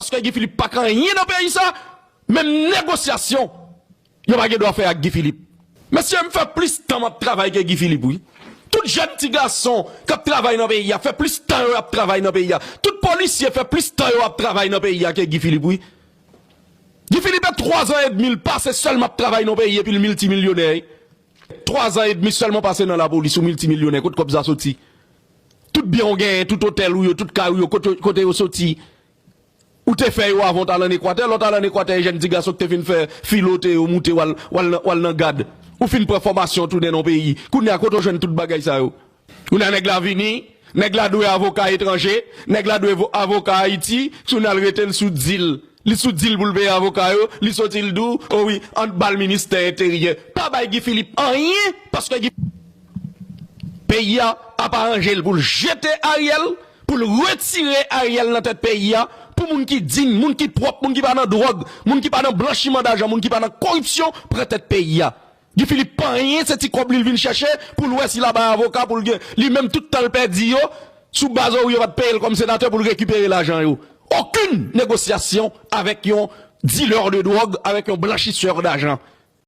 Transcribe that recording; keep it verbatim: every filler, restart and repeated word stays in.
Paske Guy Philippe pa ka anyen nan peyi sa. Menm negosyasyon, yo pa gen dwa fè ak Guy Philippe. Mesye, m fè plis tan m ap travay ke Guy Philippe, wi. Tout jèn ti gason k ap travay nan peyi a fè plis tan yo ap travay nan peyi a. Tout polisye fè plis tan yo ap travay nan peyi a ke Guy Philippe, wi. Guy Philippe, twa zan edmi l pase sèlman ap travay nan peyi epi l miltimilyonè, wi. Twa zan edmi sèlman pase nan lapolis, ou miltimilyonè, kot kòb sa soti? Tout byen w genyen, tout otèl ou yo, tout kay ou yo, kote, kote yo soti? Ou te fè yo avan w t al ann Ekwatè, lè w t al ann Ekwatè, e jèn ti gason ki te fin fè filo te yo moute w al, w al nan, w al nan gad. Ou fin pran fòmasyon tounen nan peyi. Kounye a, kote w jwenn tout bagay sa yo? Kounye a, nèg la vini, nèg la dwe avoka etranje, nèg la dwe vo-, avoka Ayiti, kounye a l rete l sou dil. Li sou dil pou l peye avoka yo, li soti l di w, o wi, ann ba l ministè enteryè. Pa bay Guy Philippe anyen, paske Guy Peyi a ap aranje l pou l jete Ariel, pou l retire Ariel nan tèt peyi a, pou moun ki diy, moun ki pwòp, moun ki pa nan dwòg, moun ki pa nan blanchiman dajan, moun ki pa nan koripsyon pran tèt peyi a. Guy Philippe pa anyen, se ti kòb li l vin chèche pou l wè si l a bay avoka pou l gen. Li menm tout tan l pèdi yo, sou baz o wi yo pa t peye l kòm senatè pou l rekipere lajan yo. Okenn negosyasyon avèk yon dilè de dwòg, avèk yon blanchisè dajan.